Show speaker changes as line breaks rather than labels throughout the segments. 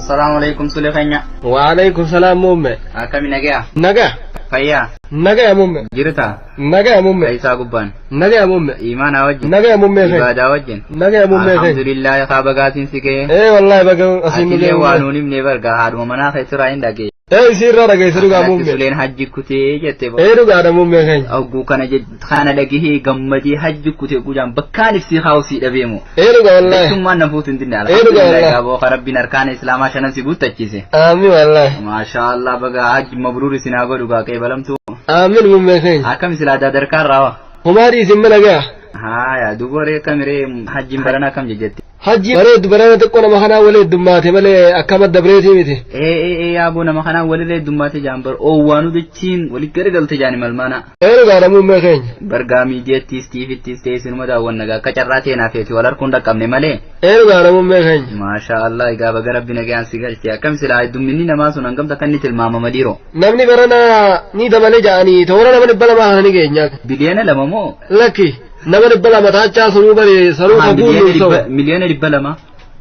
Assalaamu alaikum, Sule keenya.
Waalaikum salaam, muumme.
Akkami, nagaya?
Nagaa.
Fayyaa?
Nagaya, muumme.
Jirta?
Nagaya, muumme.
Isaa gubbaan.
Nagaya, muumme.
Imaanaa wajjin.
Nagaya, muummee keenya.
Ibaadaa wajjin.
Nagaya, muummee keenya.
Alhamdulillah, kaa bagaatiin si ga'e.
Ee wallahi, baga asiin nu
Atilee
ga'e.
Waa nuun himne barga haadhuma manaa keessirraa hin dhagee.
Ee, isiirraa dhageesse dhugaa,
Akkanatti
muumme.
Suleen hajji kutee jette.
Ee, dhugaadha, muummee keenya.
Ogguu kana kana dhagahee gammadee hajji kutee gujaan bakkaan ibsii kaa'u dhabeemu.
Ee, dhugaa wallahi.
Jechuun na fuutu hin dinne.
Ee, dhugaa
Alhamdulillah,
wallahi.
gaaboo rabbiin harkaan islaamaa shanan si guuttachiise.
Aamin wallahi.
Maashaa Allah, baga hajji mabruur isin haa godhu gaa qeebalamtuu.
Aamin, muummee keenya.
Akkam silaa dadarkaan raawa?
Humaadii isin mana gaya.
Haaya, dubaree kamiree hajjiin barana akkam jejjetti?
Hajji bareeddu barana, xiqqoo nama kanaa wal heddummaate malee akka madda bireetii miti.
Ee ee ee, yaaboo nama kanaa walirra heddummaate jaan bar oowwaanu jechiin walit garagalte jaani malmaana.
Ee, dhugaadha, muummee keenya.
Bargaa miidiyaattis tiifittis ta'e sinuma daawwanna gaa akka carraa teenaa feeti wal harkuun dhaqqabne malee.
Ee, dhugaadha, muummee keenya.
Maashaa Allah, egaa baga rabbi nagaan si galche. Akkam silaa heddumminni namaa sun hangamta akka inni tilmaamama dhiiroo?
Namni barana ni dabale ja'anii toora nama 200 kana ni geenya.
2 biliyoona moo?
Lakki, nama 200 taachaa sunuu bare sanuu
Haa,
kaguun
miliyoona
ta'u.
200 miliyoona.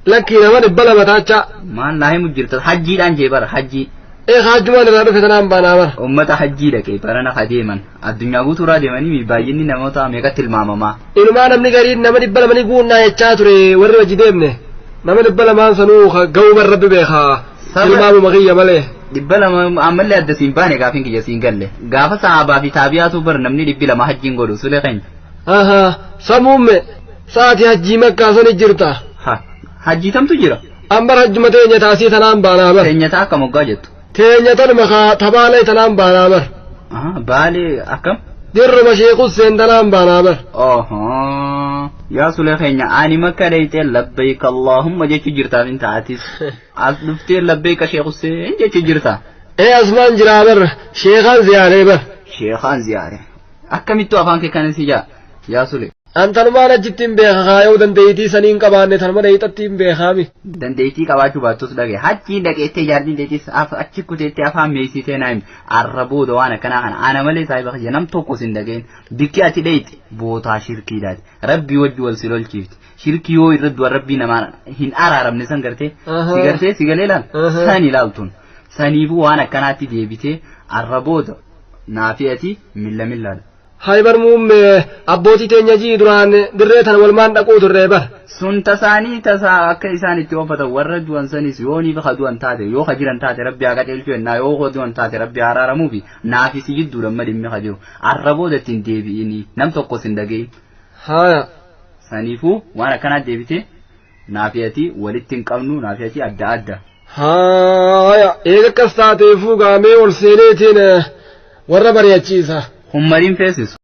Lakki, nama 200 taachaa.
Maal naa himu jirta, hajjiidhaan jee bara hajjii.
Ee, hajjumaan irraa dhufe tanaan baanaa bara.
Ummata hajjii dhaqee barana ka deeman addunyaa guutuurraa deemanii baay'inni namoota meeqatti tilmaamamaa?
Inumaa namni gariin nama 200 ni guunnaa jechaa ture warri hojii deemne. Nama 200n sanuu ga'uu bar rabbi beekaa. Tilmaamuma kiyya malee.
200 ammallee adda siin baane, gaafin kiyya siin galle. Gaafa sahaabaa fi taabiyaatu bar namni 200 hajjiin godhu, Sulee keenya.
Aha, samuumme sa'atii hajjii makkaa sani jirta.
Ha, hajjii tamtu jira?
Ambar hajjuma teenya taasii tanaan baanaa bar.
Teenyataa akka moggaa jettu.
Teenya tanuma kaa tabaalee tanaan baanaa bar.
Aha, Baalee akkam?
Dirruma Sheekh Hussein tanaan baanaa bar.
Oho, yaa Sulee keenya, ani makka dheeyxee labbayk Allahumma jechuu jirtaaf hin ta'atis. As dhuftee labbayka Sheekh Hussein jechuu jirta.
Ee, asmaan jiraa bar, sheekaan ziyaaree bar.
Sheekaan ziyaare. Akkamittuu afaan kee kana si jaa? Yaa Sule.
An tanumaan achitti hin beeka kaayuu dandeeytii sanii hin qabaanne, tanuma dheeyxatti hin beekaami.
Dandeettii qabaachuu baattus dhage. Hajjiin dhaqeettee jaartiin teetis achi kuteettee afaan meeysitee naa himi. Arra booda waan akkanaa kana ana malee saahiba kiyya nam tokko sin dhageen. Bikki ati dheeyxe bootaa shirkiidhaati. Rabbii wajji wal si lolchiifti. Shirkii yoo irra du'an rabbii namaa hin araaramne san gartee. Si gartee si galee laal. San ilaaltuun. Saniifuu waan akkanaatti deebitee arra booda naafi ati milla millaadha.
Hay bar muummee, abbootii teenya jii duraan dirree tana walmaan dhaquu turree bar.
Sun tasaanii tasaa akka isaan itti oofatan warra du'an sanis yoo ni ka du'an taate, yoo ka jiran taate rabbi haa qajeelchu jennaa, yoo ka du'an taate rabbi haa araaramuufi naafi si jidduudha amma dhimmi ka jiru. Arra booda ittiin deebi'inii nam tokko sin dhagayin.
Haya.
Saniifuu waan akkanaa deebite naafi ati walitti hin qabnu, naafi ati adda adda.
Haya. Eega akkas taateefuu gaamee ol seeneetiin warra bari'achiisa.
Hummariin feesisu.